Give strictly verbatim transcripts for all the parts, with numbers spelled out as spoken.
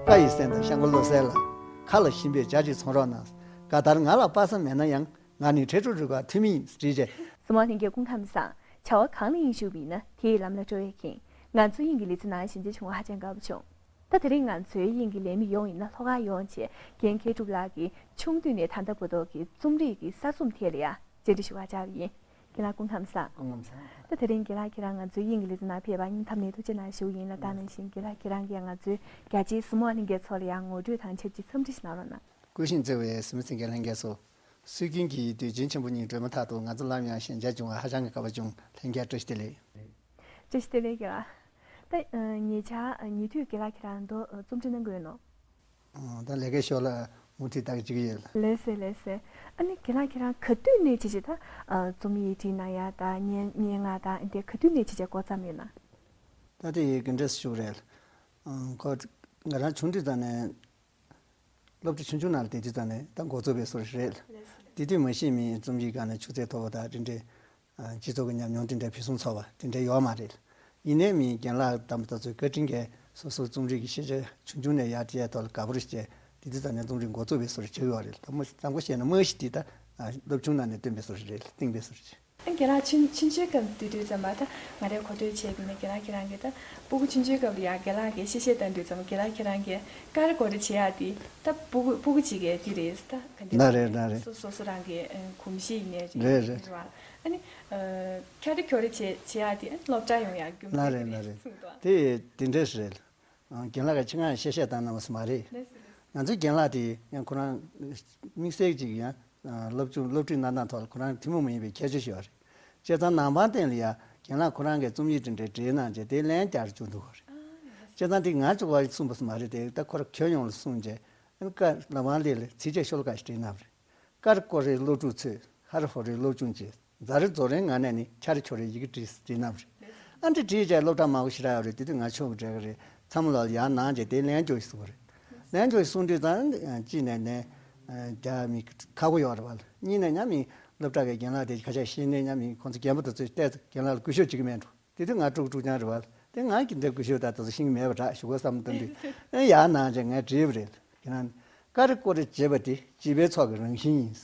བཀའ་ཡི་སེང་དང་ཤང་ཀོ་བློ་གསལ་ལགས། ཁ་ལ་ཞིམ་པའི་ཇ་ཅིག་ཚོང་རོགས་གནང་། ག་ལྟར་ང་ལ་པ་སངས་མེད་ན་ཡང་། ང་ནི་ཁྲེ་ཕྲུག་རུ་ཁག་འཐུས་མི་ཡིན། བྲིས་རྗེས། གཟིགས་མོ་བ་ལྷན་རྒྱས་སྐུ་ཁམས་བཟང་། བྱ་བ་གང་ལ་ཡིན་ཞུགས་པ་ཡིན་ན་དེའི་ལམ་ལ་སྤྲོ་བས་ཁེངས། ང་ཚོའི་དབྱིངས་ཀྱི་ལེ་ཚན་ནང་ཞལ་མཇལ་བྱུང་བ་ཧ་ཅང་དགའ་པོ་བྱུང་། ད་དེ་རིང་ང་ཚོའི་དབྱིངས་ཀྱི་ལས་མི་ཡོངས་ཡིན་ན་ལྷོ་ཁ་ཡོངས་བྱས་རྒན་མཁས་གྲུབ་ལགས་ཀྱིས་ཆུང་དུས་ནས་ད་ལྟ་བར་དུ་གི་རྩོམ་རིག་གི་གསར་རྩོམ་ཐད་ལ་ཡང་མཇལ་འཕྲད་ཞུ་བར་བཅར་བ་ཡིན། རྒན་ལགས་སྐུ་ཁམས་བཟང་། སྐུ་ཁམས་བཟང་། ད་དེ་རིང་རྒན་ལགས་ཁྱེད་རང་ང་ཚོའི་དབྱིངས་ཀྱི་ལེ་ཚན་ནང་ཕེབས་པར་སྙིང་ཐག་ནས་ཐུགས་རྗེ་གནང་ཞུ་ཡིན་ལ། ད་ནང་བཞིན་རྒན་ལགས་ཁྱེད་རང་གིས་ང་ཚོའི་རྒྱ་ཆེའི་གཟིགས་མོ་བ་ལྷན་རྒྱས་ཚོ་ལ་ཡང་ངོ་སྤྲོད་དང་ཆབས་ཅིག་འཚམས་འདྲི་ཞིག་གནང་རོགས་གནང་། སྐུ་ཞབས་བརྩེ་བའི་གཟིགས་མོ་གསན་མཁན་ལྷན་རྒྱས་ཚོ། སྲོལ་རྒྱུན་གྱི་དུས་ཆེན་ཆེན་པོ་གཉིས་གྲོལ་མ་ཐག་ཏུ་ང་ཚོ་སླར་ཡང་ཞལ་མཇལ་བྱུང་བ་ཧ་ཅང་གི་དགའ་པོ་བྱུང་། ལྷན་རྒྱས་བཀྲ་ཤིས་བདེ་ལེགས། བཀྲ་ཤིས་བདེ་ལེགས་རྒན་ལགས། ད་ཉེ་ཆར་ཉེ་དུས་རྒན་ལགས་ཁྱེད་རང་མདོ་རྩོམ་འབྲི་གནང་གི་ཡོད་ནོ། ཨ། ད་ལས་ཀའི་ཞོར་ལ་མུ་མཐུད་ལྟ་གི་བྱེད་ཀྱི་ཡོད། ལགས་སེ་ལགས་སེ། ཨ་ནི་རྒན་ལགས་ཁྱེད་རང་ག་དུས་ནས་བྱས་བྱས་ད་རྩོམ་ཡིག་བྲིས་གནང་ཡ་ད་སྙན་སྙན་ངག་ད་འདི་ག་དུས་ནས་བྱས་བྱས་འགོ་བརྩམས་ཡོད་ན། ད་དེ་ཡི་གི་འདྲ་ཞུ་རེད། ཨ། ཁོ་ང་རང་ཆུང་དུས་ཙམ་ནས་སློབ་གྲྭ་ཆུང་ཆུང་ནང་ལ་བསྡད་དུས་ཙམ་ནས་ད་འགོ་བཙུགས་པའི་བཟོ་འདྲ་རེད། དེ་དུས་མ་གཞི་མིའི་རྩོམ་ཡིག་སྒང་ནས་ཆུ་ཚད་མཐོ་བོ་དང་དེ་འདྲའི། ཨ། སྤྱི་ཚོགས་ཀྱི་ཉམས་མྱོང་དེ་འདྲའི་ཕུན་སུམ་ཚོགས་པ་དེ་འདྲའི་ཡོད་མ་རེད། ཡིན་ནའི་མིའི་རྒན་ལགས་དམ་པ་དེ་ཚོའི་བཀའ་དྲིན་གྱིས་སོ་སོའི་རྩོམ་རིག་གི་ཤེས་བྱ་ཆུང་ཆུང་ནས་ཡར་དྲན་ཐོག་ལ་དགའ་པོ་རེ་བྱས། དེ་དུས་ཙམ་ནས་རྩོམ་རིག་འགོ་བཙུགས་པའི་བཟོ་འདྲ་བྱེད་ཀྱི་ཡོད་རེད། ད་མ་གཙང་པོ་བཤད་ན་མ་གཞི་དེ་ད་སློབ་ཆུང་ནང་ནས་བཏོན་པའི་བཟོ་འདྲ་རེད། བཏིང་པའི་བཟོ་འདྲ་རེད། རྒན་ལགས་ཆུང་ཆུང་ཆུང་སྐབས་དུས་དུས་ཙམ་པ་ད་ང་རའི་གོ་ཐོས་བྱས་པ་ཡིན་ན་རྒན་ལགས་ཁྱེད་རང་གིས་ད་སྤུ་གུ་ཆུང་ཆུང་སྐབས་ལ་ཡང་རྒན་ལགས་ཀྱིས་གཤེ་གཤེ་བཏང་དུས་ཙམ་རྒན་ལགས་ཁྱེད་རང་གིས་ཀ་རེ་གོ་རེ་བྱེད་ཡག་དེ་ད་སྤུ་གུ་སྤུ་གུ་གཅིག་གི་དེ་རེད། ད་ག་འདྲ་ན་རེད་ན་རེད། སོ་སོ་སོ་རང་གི་གོམས་གཤིས་ཡིན་ནའི་རེད་རེད་རེད། རེད་བ། ཨ་ནི་ཁྱ་རེ་ཁྱོ་རེ་བྱེད་བྱེད་ཡག་དེ་ཨ་ནི་སློབ་གྲྭ་ཡོང་ཡག་རྒྱུ་མ་ན་རེད་རེད་ན་རེད་རེད། གསུངས་འདུག་བ། དེ་དེ་འདྲས་རེད། རྒན་ལགས་ཀྱིས་ཆེད་མངགས་གཤེ་གཤེ་བཏང་གནང་བ་མ་རེད། ལགས་སོ་ལགས་སོ། ང་ཚོའི་རྒན་ལགས་དེ་ཡང་ཁོ་རང་དམིགས་བསལ་གཅིག་ཡང་སློབ་སྦྱོང་སློབ་ཁྲིད་གནང་སྟངས་ཐོག་ལ་ཁོ་རང་ཐུན་མོང་མ་ཡིན་པའི་ཁྱད་ཆོས་ཤིག་ཡོད་རེད། བྱས་ཙང་ནང་པའི་སྟེང་ལ་ཡང་རྒན་ལགས་ཁོ་རང་གིས་རྩོམ་ཡིག་དེ་འདྲའི་བྲིས་གནང་རྗེས་དེ་ལན་བརྒྱབ་བྱུང་འདུག་གོ་རེད། བྱས་ཙང་དེ་ང་གཅིག་པོ་གསུངས་པ་མ་རེད་དེ། ད་ཁོ་རང་ཁྱོན་ཡོངས་ལ་གསུངས་རྗེས་ཨ་ནི་ཀ་ལ་ཝང་ལི་ལ་ཚིགས་བཅད་ཤོ་ལོ་ཀ་ཞིག་བྲིས་གནང་བ་རེད། ཀར་ཀོ་རེ་སློབ་ཕྲུག་ཚོས་ཧར་ཧོ་རེ་སློབ་སྦྱོང་བྱེད། ཛ་རི་ཛོ་རེ་ངང་ནས་ནི་ཁྱ་རེ་ཁྱོ་རེ་ཡི་གེ་བྲིས་བྲིས་གནང་བ་རེད། ཨ་འདྲ་བྲིས་རྗེས་སློབ་གྲྭ་མང་པོ་ཞེ་དྲག་ཡོད་རེད། དེ་དུས་ང་ཆུང་གི་འདྲ་གི་རེད། ཚང་མ་ལ་ཡར་གནང་རྗེས་དེ་ལན་འགྱོ་ཞིག་གསུངས་པ་རེད། ལན་འགྱོ་ཞིག་གསུངས་དུས་ཙང་གཅིག་ནས་ནས་རྒྱ་མི་ཁག་པོ་ཡོད་རེད་བ། གཉིས་ནས་ཉམས་མི་སློབ་གྲྭ་གི་རྒན་ལགས་དེ་ཁ་ཤས་ཤེས་ནས་ཉམས་མི་ཁོང་ཚོ་རྒན་པོ་དེ་ཚོས་བལྟས་ཚེ་རྒན་ལགས་ལ་སྐུ་ཞབས་བྱེད་ཀྱི་མེད་འགྲོ། དེ་དུས་ང་ཕྲུ་གུ་ཕྲུག་རྐྱང་རེད་བ། དེ་ང་གི་འདྲ་སྐུ་ཞབས་དང་དེ་ཚོ་ཤེས་ཀྱི་མེད་པ་འདྲ་ཞུ་དགོས་བསམ་བཏང་དུས་ཨེ་ཡར་གནང་རྗེས་ངས་བྲིས་པ་རེད། ཁྱེད་རང་ཀ་རེ་ཀོ་རེ་བྱེད་པ་དེ་བྱིས་པའི་ཚོགས་ཀྱི་རང་བཞིན་ཡིན།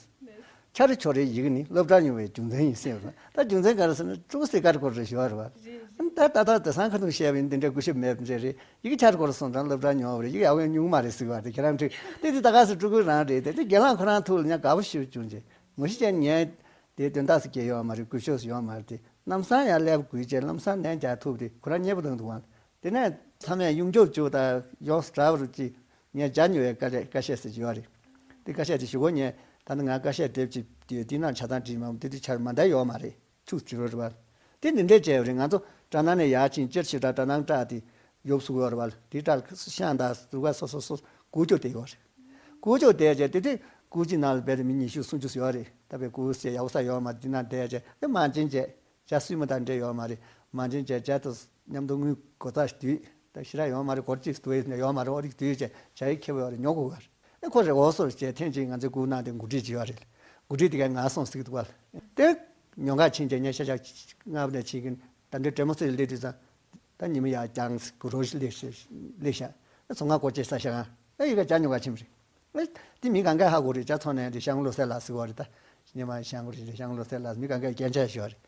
ཁྱ་རེ་ཁྱོ་རེའི་ཡི་གེ་ནི་སློབ་གྲྭར་ཡོང་བའི་རྒྱུ་མཚན་ཡིན་ཟེར་བ། ད་རྒྱུ་མཚན་ག་རེ་ཟེར་ན་ཕྲུ་གུ་ཚོས་ཀ་རེ་ཀོ་རེ་ཞུ་བ་རེད་བ། ད་ད་ལྟ་དེང་སང་ཁ་ཐུག་བཤད་པ་ཡིན་འདི་འདྲའི་སྐུ་ཞབས་མེད་པ་འདྲ་རེད། ཡི་གེ་ཁྱ་རེ་ཀོ་རེ་སོང་ཙང་སློབ་གྲྭར་ཡོང་བ་རེད། ཡི་གེ་ཡག་པོ་ཡང་ཉུང་མ་རེད་ཟེར་བ་དེ་ཁྱེད་རང་ཁྲིད་དེ་དེ་ད་ག་ཟེར་ཕྲུ་གུ་རང་རེད་དེ། དེ་རྒན་ལགས་ཁོ་རང་ཐུག་ལ་ཉག་དགའ་པོ་ཞིག་བྱུང་རྗེས་མ་གཞི་ཅན་ངས་དེ་དོན་དག་སུ་སྐྱེལ་ཡོད་མ་རེད། སྐུ་ཞབས་སུ་ཡོད་མ་རེད་དེ། ལམ་སང་ཡར་སླེབས་དགོས་བྱས་ལམ་སང་ལན་རྒྱག་ཐུབ་དེ་ཁོ་རང་མཉེས་པོ་བཏང་འདུག་ཨང་། དེ་ནས་ཚང་མས་གཡུ་འབྲུག་བཅུ་དང་ཡོངས་སུ་གྲགས་པ་རུ་ཅིག་ངས་སྦྱར་མྱོང་བའི་ཀ་ལས་ཀ་ཤས་ཟེར་གྱི་ཡོད་རེད། དེ་ཀ་ཤས་དེ་ཞུ་གོ་ངས་ད་ནི་ང་ཀ་ཤས་དེབ་ཅིག་དེ་དེ་ནང་ཆ་ཚང་བྲིས་མ་དེ་དུས་ཆར་མ་འདའ་ཡོད་མ་རེད། ཆུ་བྲི་རོ་རེད་བ། དེ་འདི་འདྲས་བྱས་ཡོད་རེད། ང་ཚོ་གྲ་ནང་ནས་ཡར་ཕྱིན་སྤྱིར་ཞེ་དྲག་གྲ་ནང་བཀྲ་དེ་ཡོབ་སུ་ཡོད་རེད་བ། དེ་ལྟར་ཤང་དང་ཟུར་ཀ་སོ་སོ་སོ་དགུ་ཅོ་དེ་ཡོད་རེད། དགུ་ཅོ་དེ་བྱས་དེ་དུས་དགུ་གཅིག་ནང་ལ་བས་དེ་མི་ཉི་ཤུ་སུམ་ཅུ་ཡོད་རེད། ད་བས་དགུ་ཟེར་ཡག་ས་ཡོད་མ་རེད། དེ་ནང་བསྡད་བྱས་དེ་མང་ཆེན་བྱས། ཇ་སུས་མོ་དང་འདྲེས་ཡོད་མ་རེད། མ་བྱན་བྱས་ཇ་དང་མཉམ་དུ་དངུལ་སྒོར་རྩ་ཞིག་བསྡུས། ད་ཞེ་དྲག་ཡོད་མ་རེད། སྒོར་གཅིག་བསྡུས་ཡོད་མ་རེད། ཨོ་རིག་བསྡུས་བྱས་ཇ་ཡི་ཁེ་བོ་ཡོད་རེད། ཉོ་དགོས་པ་རེད། ཨེ་ཁོ་རེ་འོ་སོར་བྱས་ཐེངས་གཅིག་ང་ཚོའི་སྐུ་ནང་དེ་འགོ་ཁྲིད་ཅིག་ཡོད་རེད། འགོ་ཁྲིད་དེ་གས་ང་སོང་ཟིག་འདུག་བ། དེ་ཉོ་ག་ཕྱིན་བྱས་ངས་ཤ་ཤ་སྔ་པོ་ནས་ཕྱིན་གིན་ད་འདྲའི་དྲན་མོ་སེ་སླེབས་དུས་ཙང་། ད་ཉི་མ་ཡར་བརྐྱངས་སྒོ་རོ་ཞིག་སླེབས་ཤག་སླེབས་ཤག་ཨེ་ཚོང་ཁང་སྒོ་ཕྱེ་ས་ཤག་ཨེ་ཡི་ག་ཇ་ཉོ་ག་ཕྱིན་པ་རེད། ཨེ། དེ་མི་གང་གས་ཧ་གོ་རེད། ཇ་ཚོང་ནས་དེ་ཤང་བློ་གསལ་ལགས་ཟེར་བ་རེད། ད་ཉི་མ་ཤང་བློ་རེད། ཤང་བློ་གསལ་ལགས་མི་གང་གས་སྐད་ཆ་ཤོར་རེད།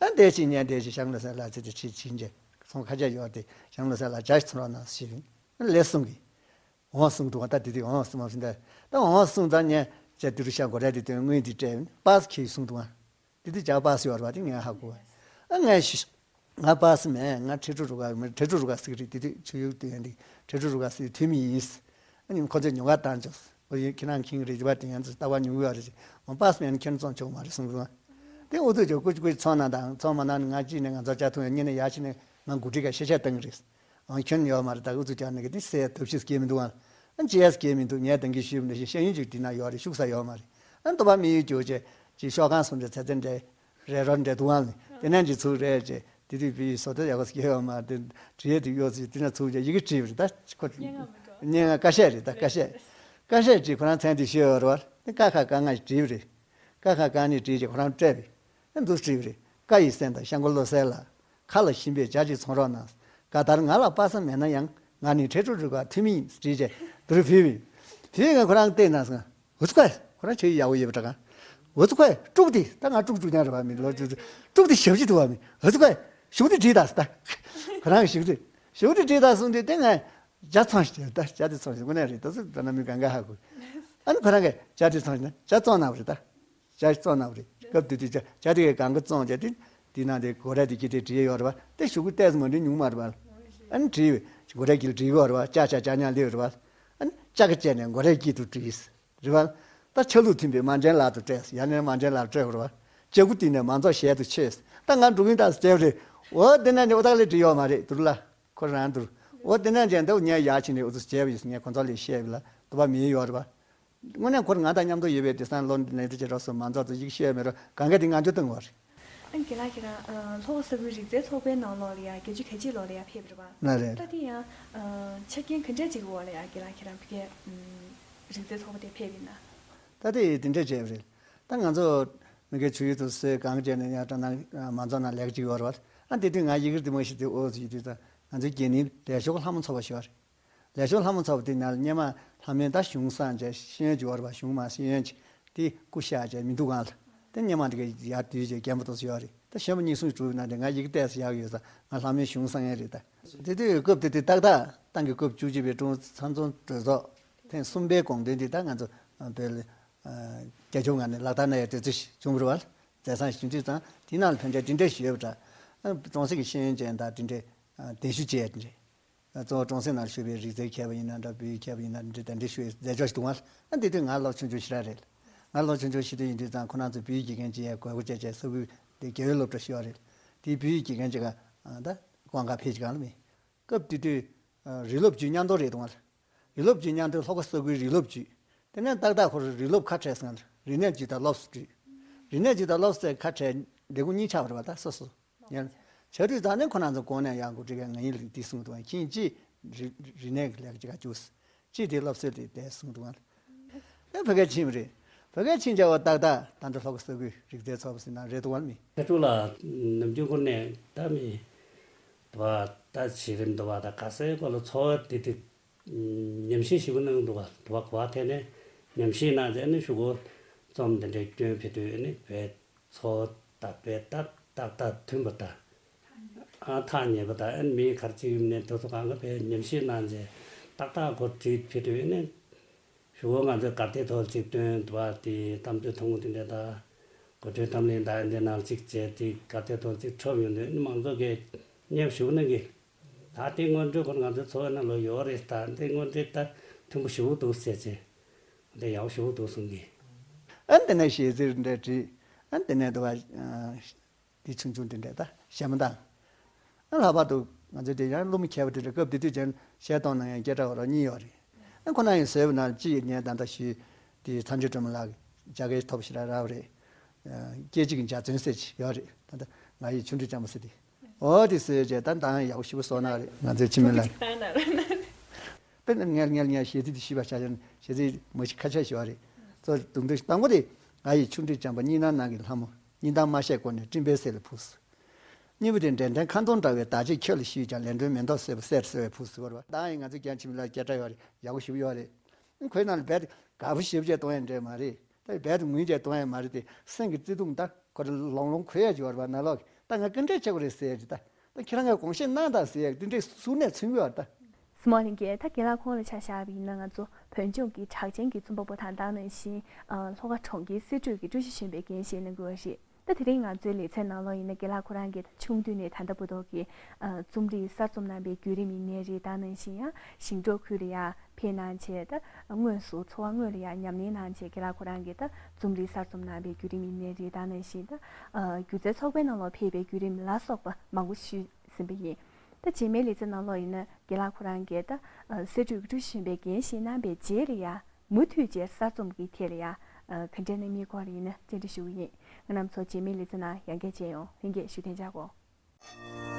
ཨ་འདས་ཕྱིན་ཉན་འདས་ཕྱིན་ཤང་བློ་གསལ་ལགས་ཚེ་དེ་ཕྱིན་ཕྱིན་རྗེས་ཚོང་ཁ་ཆ་ཡོད་དེ་ཤང་བློ་གསལ་ལགས་ཇ་ཞིག་ཚོང་རོགས་གནང་ཟེར་ཞུས་ཡིན། ཨ་ལས་གསུང་གི་འོང་གསུང་འདུག་བ། ད་དེ་དུས་འོང་གསུང་མ་ཕྱིན་ད་ད་འོང་གསུང་ཙང་ཉན་ཇ་དུ་རུ་ཤང་སྒོ་ར་དེ་དོན་དངོས་འདི་སྤྲད་ཡིན་པ་སི་ཁྱི་གསུང་འདུག་བ། དེ་དུས་ཇག་པ་སུ་ཡོད་རེད་བ། དེ་ངས་ཧ་གོ་བ། ཨ་ངས་ཤི། ང་པ་སི་མེད། ང་ཁྲེ་ཁྲུ་རུ་ཀ་མེད། ཁྲེ་ཁྲུ་རུ་ཀ་ཟིག་རེད། དེ་དུས་ཆུ་ཡུག་དུས་ཡན་དེ་ཁྲེ་ཁྲུ་རུ་ཀ་ཟིག་འཐུས་མི་ཡིན། ཨ་ནི་ཁོ་ཚོས་ཉོ་ག་བཏང་ཆོག་ཨོ་ཡིན་ཁྱེད་རང་ཁྱིང་རེད་བ། དེ་ཡན་ཚོ་ལྟ་བ་ཉུང་ཡོད་རེད། ང་པ་སི་མེད་ན་ཁྱོད་བཙོང་ཆོག་མ་རེད་གསུངས་སོང་། དེ་ཨུ་ཚུགས་ཀྱིས་ཀུ་ཅི་ཀུ་ཅི་ཚོང་ན་དང་ཚོང་མ་ན་ནི་ང་གཅིག་ནས་ང་ཚོ་ཇ་འཐུང་ཡོད། གཉིས་ནས་ཡར་ཕྱིན་ནས་ང་འགོ་ཁྲིད་ཀ་ཤེས་བྱ་བཏང་གི་རེད། ཨང་ཁྱོད་ཡོད་མ་རེད། ད་ཨུ་ཚུགས་རྒྱག་ནས་གི་དེ་སེ་ཐབས་ཤེས་སྐྱེས་མི་འདུག་ཨང་། ཨ་ཇི་ཡས་སྐྱེས་མི་འདུག་ངས་ད་གིན་ཞུས་པ་ནང་བཞིན་ཤེས་ཡོན་ཅིག་དེ་ན་ཡོད་རེད། ཤུགས་ས་ཡོད་མ་རེད། ཨ་འདོད་པ་མི་ཡོད་རྒྱུ་བྱས་ཅིག་ཤོག་ཁང་སོང་འདྲ་ཚེ་ཚེ་འདྲ་རེད་རོ་འདྲ་འདུག་ཨང་ལ་དེ་ནས་ཅིག་ཚུགས་རེད་ཅེས་དེ་དུས་བི་ཡི་བཟོ་ལྟ་ཡག་པོ་སྐྱེས་ཡོད་མ་རེད། དེ་བྲིས་ཡས་དེ་གཡོག་ཚིག་དེ་ན་ཚུགས་ཀྱང་ཡི་གེ་བྲིས་པ་རེད། ད་ཁོ་སྙན་ངག་མི་འདུག་སྙན་ངག་ཀ་ཤས་རེད། ད་ཀ་ཤས་ཀ་ཤས་ཅིག་ཁོ་རང་མཚན་དེ་ཤོད་ཡོད་རེད་བ། དེ་ཀ་ཁ་ཀ་ང་བྲིས་པ་རེད། ཀ་ཁ་ཀ་ནས་བྲིས་ཅིག་ཁོ་རང་སྤྲད་པས། ཨ་འདུག་བྲིས་པ་རེད། བཀའ་ཡི་སེང་དང་ཤང་ཀོ་བློ་གསལ་ལགས། ཁ་ལ་ཞིམ་པའི་ཇ་ཅིག་ཚོང་རོགས་གནང་། ག་ལྟར་ང་ལ་པ་སངས་མེད་ན་ཡང་ ང་ནི་ཁྲལ་སྒྲུབ་རུ་ཁག་འཐུས་མི་ཡིན་ཟེར་བྱས་དུར་ཕུལ་བས། དེ་ང་ཁོ་རང་བལྟས་ན་སོང་། འུ་ཚོ་ཁོས་ཁོ་རང་ཆེས་ཡག་པོ་ཡོད་པ་འདྲ་ག་འུ་ཚོ་ཁོས་ཀྲུག་དེ་ད་ང་ཀྲུག་ཀྲུག་ཀྱང་རེད་པ། མི་ལོ་ཀྲུག་ཀྲུག་དེ་ཞབས་ཕྱི་ཐུབ་པ་མི། འུ་ཚོ་ཁོས་ཞུགས་དེ་བྲིས་ད་ཟེར། ད་ཁོ་རང་གི་ཞུགས་དེ་ཞུགས་དེ་བྲིས་ད་གསུངས་དུས་དེ་ང་ཇ་ཚོང་ཞིག་ད་ཇ་དེ་ཚོང་ཞིག་དངོས་གནས་རེད། ད་ཚོད་ད་ན་མི་གང་ག་ཧ་གོ། ཨ་ནི་ཁོ་རང་གིས་ཇ་དེ་ཚོང་ཞིག་ན་ཇ་བཙོང་ན་བ་རེད་ད། ཇ་བཙོང་ན་བ་རེད། སྐབས་དེ་དུས་ཇ་ཇ་དེ་གའི་གང་ག་བཙོང་བྱས་དེ་དེ་ནང་དེ་སྒོ་ར་དེ་གི་དེ་བྲིས་ཡོད་རེད་པ། དེ་ཞུགས་ཏོག་ཙམ་མ་འདྲི་ཉུང་མ་རེད་པ། ཨ་ནི་བྲིས་སྒོ་རའི་དཀྱིལ་བྲིས་ཡོད་རེད་པ། ཅ་ཆ་ཅ་ཉག་ལེ་རེད་པ། ཨ་ནི་ཅ་ག་བཅད་ནས་སྒོ་རའི་དཀྱིལ་དུ་བྲིས། རེད་པ། ད་ཆ་ལུགས་མཐུན་པའི་མ་འདྲེན་ལག་ཏུ་སྤྲད། ཡང་ན་མ་འདྲེན་ལག་སྤྲད་དགོས་རེད་པ། ལྕགས་སྐུ་བཏིང་ནས་མ་རྫོགས་ཞལ་དུ་མཆོད། ད་ང་འགྲོ་གིན་ད་བྱས་པ་རེད། འོ་དེ་ན་ནི་འོ་ད་ལས་བྲིས་ཡོད་མ་རེད་དུར་ལ། ཁོ་རང་དུར། འོ་དེ་ན་ཅན་ད་ངས་ཡག་ཕྱིན་ནས་འུ་ཚོ་བྱས་པ་ཡིན་ངས་ཁོ་ཚོ་ལས་བཤད་པ་ལ་དུ་བ་མི་ཡོད་རེད་པ། དངོས་གནས་ཁོ་རང་ང་དང་མཉམ་དུ་ཡོད་པའི་དེང་སང་ལོ་འདི་ནས་དུ་བྱེད་རོགས་སུ་མ་རྫོགས་ཚོ་ཡིག་བཤད་མེད་རོགས་གང་ག་དེ་ང་ཚོ་བཏང་བ་རེད། ཨ་ནི་རྒན་ལགས་ཁྱེད་རང་ལྷོ་ཁ་ས་ཁུལ་རིག་རྩལ་ཚོགས་པའི་ནང་ལོགས་ལ་ཡ་བརྒྱད་ཅུ་གྱ་གཅིག་ལོ་ལ་ཡ་ཕེབས་རེད་པ། ན་རེད། ད་དེ་ཡང་ཆ་རྐྱེན་ག་འདྲས་ཅིག་གི་འོག་ལ་ཡ་རྒན་ལགས་ཁྱེད་རང་ཕ་གིའི་རིག་རྩལ་ཚོགས་པ་དེ་ཕེབས་ཡིན་ན། ད་དེ་དེ་འདྲས་བྱས་པ་རེད། ད་ང་ཚོ་མི་སྒེར་ཆོས་ཡུལ་དུ་སོས་གང་བྱས་ནས་ཡང་དྲ་ནང་མང་ཚོགས་ནང་ལས་ཀ་ཅིག་ཡོད་རེད་པ། ཨ་དེ་དུས་ང་ཡི་གེར་དེ་མ་ཤེས་དུས་ཨོ་ཟེར་དུས་ད་ང་ཚོའི་དགེ་རྒན་ལས་ཤོག་ལྷ་མོ་ཚོགས་པ་ཞིག་ཡོད་རེད། ལས་ཤོག་ལྷ་མོ་ཚོགས་པ་དེ་ནང་སྔོན་མ་ལྷ་མོའི་ད་གཞུང་བསྲངས་བྱས་ཤེས་ཡོན་ཅིག་ཡོད་རེད་པ། གཞུང་མ་ཤེས་ཡོན་ཅིག་དེ་སྐུ་གཤེགས་བྱས་མི་འདུག་གང་ལ། དེ་སྔོན་མ་དེ་ག་ཡར་དུས་བྱས་རྒན་པོ་དེ་ཚོ་ཡོད་རེད། ད་གཞོན་པ་གཉིས་གསུམ་གྲུབ་ན་དེ་ང་ཡི་གེ་ཏོག་ཙམ་ཡག་ཡོད་ས་ང་ལྷ་མོའི་གཞུང་བསྲངས་ཡས་རེད་ད། དེ་དུས་སྐབས་དེ་དུས་ཏག་ཏག་ཏང་གི་སྐབས་བཅུ་གཅིག་པའི་ཀྲུང་ཚང་འཛོམས་གྲོས་ཚོགས་ཐེངས་གསུམ་པའི་དགོངས་དོན་དེ་ད་ང་ཚོ་བོད་ལ་རྒྱ་ཁྱོན་ནང་ནས་ལག་བསྟར་གནང་ཡས་དུས་ཚོད་ཞིག་བྱུང་བ་རེད་པ། མཛད་བཟང་ཞིག་བྱུང་དུས་ཙང་དེ་ནང་ལ་ཕན་ཆད་དེ་འདྲས་ཞུས་པ་འདྲ། ཀྲོང་གསེབ་ཀྱི་ཤེས་ཡོན་ཅན་དང་དེ་འདྲས་གདན་ཞུ་བྱས་དེ་འདྲས། གཙོ་བོ་ཀྲོང་གསེབ་ནང་བཞུགས་པའི་རིག་རྩལ་མཁས་པ་ཡིན་ན་འདྲ་བོད་ཡིག་མཁས་པ་ཡིན་ན་འདྲ་གདན་འདྲེན་ཞུ་བའི་མཛད་ཕྱོགས་ཤིག་འདུག་ཨ། ཨ་འདི་དུས་ང་ལོ་ཆུང་ཆུང་ཞེ་དྲག་རེད། ང་ལོ་ཆུང་ཆུང་ཞེ་དྲག་ཡིན་དུས་ཙང་ཁོ་རང་ཚོ་བོད་ཡིག་དགེ་རྒན་ཅིག་ཡས་དགོས་མཁོ་བྱས་བྱས་ས་ཁུལ་དེ་དགེ་འོས་སློབ་གྲྭ་ཞུ་བ་རེད། དེའི་བོད་ཡིག་དགེ་རྒན་ཅིག་ག་ད་ཀོང་ཁ་ཕེབས་ཅིག་གང་ལ་མེད། སྐབས་དེ་དུས་རིག་སློབ་ཅུས་མཉམ་དུ་རེད་འདུག་ཨ། རིག་སློབ་ཅུས་མཉམ་དུ་ལྷོ་ཁ་ས་ཁུལ་རིག་སློབ་ཅུས། དེ་ནས་ཏག་ཏག་ཁོ་རང་རིག་སློབ་ཁ་བྲལ་སོང་། རིག་གནས་ཅུས་དང་སློབ་གསོ་ཅུས། རིག་གནས་ཅུས་དང་སློབ་གསོ་ཁ་བྲལ་ལས་ཁུངས་གཉིས་ཆགས་པ་རེད་པ་ད་སོ་སོ། ཡང་། བྱ་དུས་ད་ནི་ཁོ་རང་ཚོ་གོང་ནས་ཡང་སྒོ་ཁྲིད་མཁན་ང་ཡིན་ལ་འདི་གསུངས་འདུག་ཁྱེད་ཀྱིས་རིག་རིག་གནས་ཀྱི་ལས་ཀ་ཅིག་ག་བཅུག་ཅིག་དེ་སློབ་གསོ་དེ་དེ་གསུངས་འདུག་ཨ་ཕ་གིར་ཕྱིན་པ་རེད། ཕ་གིར་ཕྱིན་བྱ་བ་ཏག་ཏག་ད་ལྟ་ལྷོ་ཁ་ས་ཁུལ་རིག་རྩལ་ཚོགས་པ་ཟེར་ན་རེད་འདུག་ཨ་མི། ཁ་ཕྱོགས་ལ་ནམ་རྒྱུན་ཁོ་ནས་ད་མི་འདུག་པ་ད་བྱེད་རིམ་འདུག་པ་ད་ག་སའི་སྐོར་ལ་འཚོ་བ་དེ་དེ་ཉམས་ཞིབ་ཞིག་གནང་འདུག་པ་འདུག་པ་གོ་བ་དེ་ནས་ཉམས་ཞིབ་གནང་རྗེས་ནི་ཤོག་གུ་རྩོམ་དེ་འདྲའི་སྐྱོན་ཕེབས་དུས་ནི་བས། ཚོ་ད་བས་ད་ཏག་ཏག་མཐུན་པ་ད། ཨ་ཐག་ཉེ་པ་ད་ཨན་མི་གར་ཅིག་ཡུམ་ནས་དེ་ཚོ་གང་ག་བས་ཉམས་ཞིབ་གནང་རྗེས་ཏག་ཏག་གོ་བྲིས་ཕེབས་དུས་ནི། ཞུ་བོ་ང་ཚོའི་གར་སྟེགས་ཐོག་ཅིག་སྟོན་དུ་བ་དེ་གཏམ་བརྗོད་ཐུང་ངུ་དེ་འདྲ་ད། གོ་ཁྲོད་གཏམ་གླེང་ད་འདི་ནང་ཅིག་བྱས་དེ་གར་སྟེགས་ཐོག་ཅིག་འཁྲབ་ཡོང་དུས་ནི་མང་ཚོགས་ཀྱིས་སྙན་ཞུ་གནང་གི། ད་དེ་སྔོན་འགྲོའི་སྐོར་ང་ཚོའི་འཚོ་བའི་ནང་ལོགས་ཡོད་རེད་ད་འདི་སྔོན་འགྲོའི་ད་མཐུན་པོ་ཞུ་བོ་འདུག་ཟེར་བྱས། འདི་ཡག་པོ་ཞུ་བོ་འདུག་གསུང་གི། ཨ་འདི་ནས་གཞས་ཚིག་འདྲ་བྲིས། ཨ་འདི་ནས་དུ་བ། དེ་ཆུང་ཆུང་དེ་འདྲ་ད་གཞས་མ་འདང་། ཨ་ལྷག་པར་དུ་ང་ཚོ་དེ་ཡང་སློབ་མ་མཁས་པ་དེ་འདྲ་སྐབས་དེ་དུས་ཀྱང་གཞས་གཏོང་ན་ཡང་སྐད་གྲགས་རོགས་གཉིས་ཡོད་རེད། ཨ་ཁོ་ན་ཡང་བཟོས་པ་ན་ཅི་ཡིན་ངས་ད་ལྟ་ཞུས་དེ་ཚ་འཕྲིན་སྒྲོལ་མ་ལགས་ཀྱི་རྒྱ་སྐད་ཐོབ་ཞེ་དྲག་རག་པ་རེད། སྐད་ཅིག་གི་འཇའ་ཚོན་ཟེར་ཅིག་ཡོད་རེད་ད་ལྟ་ང་ཡི་ཆུང་འདྲིས་ལྕམ་པ་ཟེར་དེ། ཨོ་དེ་ཟེར་བྱས་ད་འདང་ཡག་པོ་ཞེ་པོ་བཟོ་གནང་རེད་ང་ཚོའི་ཁྱིམ་མི་ལ། དཔེར་ན་ངལ་ངལ་ངལ་གཞས་ཚིག་དེ་ཤེས་པ་ཆ་ཆེན་གཞས་ཚིག་མ་ཤེས་ཁ་ཆ་ཞིག་ཡོད་རེད། གཙོ་དུང་དུ་དང་པོ་དེ་ང་ཡི་ཆུང་འདྲིས་ལྕམ་པ་གཉིས་སྣང་ནང་གི་ལྷ་མོ། གཉིས་སྣང་མ་ཤེས་གོ་ནས་སྤྲིན་པའི་གསེབ་ལ་འཕུར་སོང་། གཉིས་པ་དེ་འདྲེན་འདྲེན་ཁ་འདོན་འདྲ་བའི་བརྡ་ཆད་ཁྱོད་ལ་ཞུས་ཀྱང་ལན་གྲོན་མེ་ཏོག་སེར་པོ་སེར་སེར་བའི་ཕུགས་སུ་བོར་བ་དང་ཡིན་ང་ཚོ་རྒན་ཁྱིམ་ལ་སྐད་གྲགས་ཡོད་རེད་ཡག་པོ་ཞིག་ཡོད་རེད། ཁོའི་ནང་ལ་རྦད་དགའ་པོ་ཞེ་པོ་ཅིག་གཏོང་ཡ་འདྲ་མ་རེད། ད་རྦད་དེ་ངུས་བྱས་གཏོང་ཡ་མ་རེད་དེ་སེམས་ཀྱི་བརྩེ་དུང་ད་ཁོ་རེ་ལོང་ལོང་ཁོལ་ཡ་ཅིག་ཡོད་རེད་པ་ནང་ལོགས་ཀྱི་ད་ང་ག་འདྲས་བྱེད་དགོས་རེད་ཟེར་ཡ་ཅིག་ད་ད་ཁྱེད་རང་གིས་དགོངས་བཞེས་གནང་དང་ཟེར་ཡ་དེ་འདྲས་ཟུར་ནས་མཚོན་གྱི་ཡོད་རེད་ད། སི་མོ་ལིང་གིས་ད་རྒན་ལགས་ཁོང་ལ་ཆ་བཞག་པ་ཡིན་ན་ང་ཚོ་བོད་ལྗོངས་ཀྱི་གྲགས་ཅན་གྱི་རྩོམ་པ་པོ་དང་ད་ནང་བཞིན་ལྷོ་ཁ་གྲོང་ཁྱེར་སྲིད་གྲོས་ཀྱི་ཀྲུའུ་ཞི་གཞོན་པའི་འགན་བཞེས་གནང་གི་ཡོད་རེད། ད་དེ་རིང་ང་ཚོའི་ལེ་ཚན་ནང་ལོགས་ཡིན་ན་རྒན་ལགས་ཁོ་རང་གིས་ད་ཆུང་དུས་ནས་ད་ལྟ་བར་དུ་གི་རྩོམ་རིག་གསར་རྩོམ་གནང་པའི་བརྒྱུད་རིམ་ཡིན་ནའི་རེད། ད་ནང་བཞིན་ཡང་ཞིང་འབྲོག་ཁུལ་ལ་ཡང་ཕེབས་གནང་བྱས་ད་དངོས་སུ་འཚོ་བ་དངོས་ལ་ཡང་ཉམས་ལེན་གནང་བྱས་རྒན་ལགས་ཁོ་རང་གིས་ད་རྩོམ་རིག་གསར་རྩོམ་གནང་པའི་བརྒྱུད་རིམ་ཡིན་ནའི་རེད། ད་ནང་བཞིན་ད་སྒྱུ་རྩལ་ཚོགས་པའི་ནང་ལོགས་ཕེབས་པའི་བརྒྱུད་རིམ་ལ་སོགས་པ་མང་པོ་ཞུས་ཟིན་པ་ཡིན། ད་རྗེས་མའི་ལེ་ཚན་ནང་ལོགས་ཡིན་ན་རྒན་ལགས་ཁོ་རང་གིས་ད་སྲིད་གྲོས་ཀྱི་ཀྲུའུ་ཞི་གཞོན་པའི་འགན་བཞེས་གནང་པའི་རྗེས་ལ་ཡང་མུ་མཐུད་བྱས་གསར་རྩོམ་གྱི་ཐད་ལ་ཡང་ག་འདྲས་གནང་མིན་སྐོར་ལ་ཡིན་ན་བཅར་འདྲི་ཞུ་གི་ཡིན། ང་རྣམ་ཚོ་རྗེས་མའི་ལེ་ཚན་ནང་ཡང་བསྐྱར་མཇལ་ཡོང་། ལྷན་རྒྱས་བཞུགས་གདན་འཇགས་དགོས།